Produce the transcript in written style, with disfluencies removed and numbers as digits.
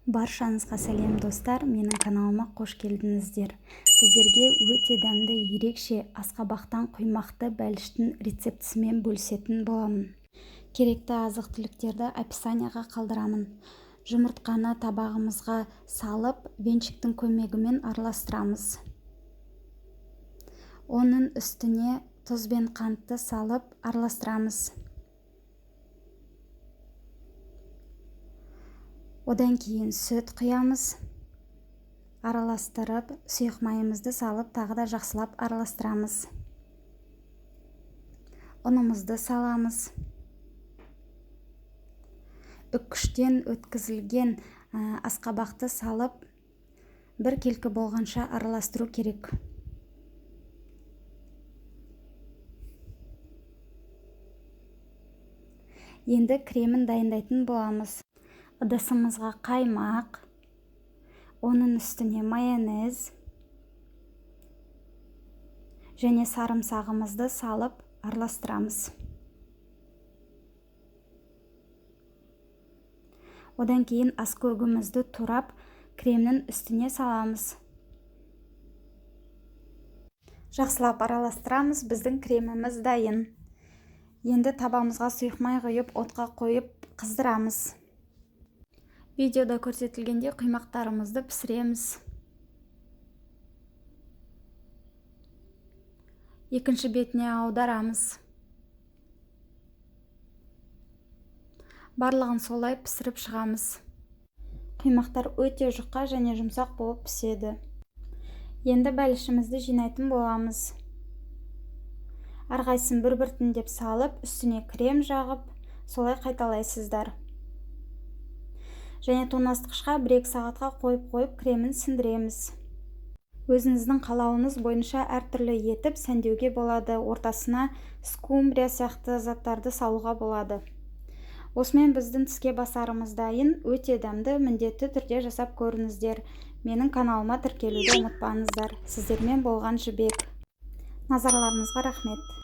Баршаңызға сәлем, достар! Менің каналыма қош келдіңіздер! Сіздерге өте дәмді, ерекше асқабақтан құймақты бәліштің рецептісімен бөлісетін боламын. Керекті азық-түліктерді описанияға қалдырамын. Жұмыртқаны табағымызға салып, венчиктің көмегімен араластырамыз. Оның үстіне тұз бен қантты салып араластырамыз. Одан кейін сүт құямыз. Араластырып, сұйық майымызды салып, тағы да жақсылап араластырамыз. Ұнымызды саламыз. Үккіштен өткізілген асқабақты салып, бір келкі болғанша араластыру керек. Енді кремін дайындайтын боламыз. Ыдысымызға қаймақ, оның үстіне майонез және сарымсағымызды салып араластырамыз. Одан кейін аскөгімізді турап, кремнің үстіне саламыз. Жақсылап араластырамыз, біздің креміміз дайын. Енді табамызға сұйық май құйып, отқа қойып қыздырамыз. Видеода көрсетілгендей құймақтарымызды пісіреміз. Екінші бетіне аударамыз. Барлығын солай пісіріп шығамыз. Құймақтар өте жұқа және жұмсақ болып піседі. Енді бәлішімізді жинайтын боламыз. Әрқайсысын бір-біртіндеп салып, үстіне крем жағып, солай қайталайсыздар. Және тоңазытқышқа 1-2 сағатқа қойып-қойып кремін сіндіреміз. Өзіңіздің қалауыңыз бойынша әртүрлі етіп сәндеуге болады. Ортасына скумбрия сияқты заттарды салуға болады. Осымен біздің тіске басарымыз дайын. Өте дәмді, міндетті түрде жасап көріңіздер. Менің каналыма тіркелуді ұмытпаңыздар. Сіздермен болған Жібек. Назарларыңызға рахмет.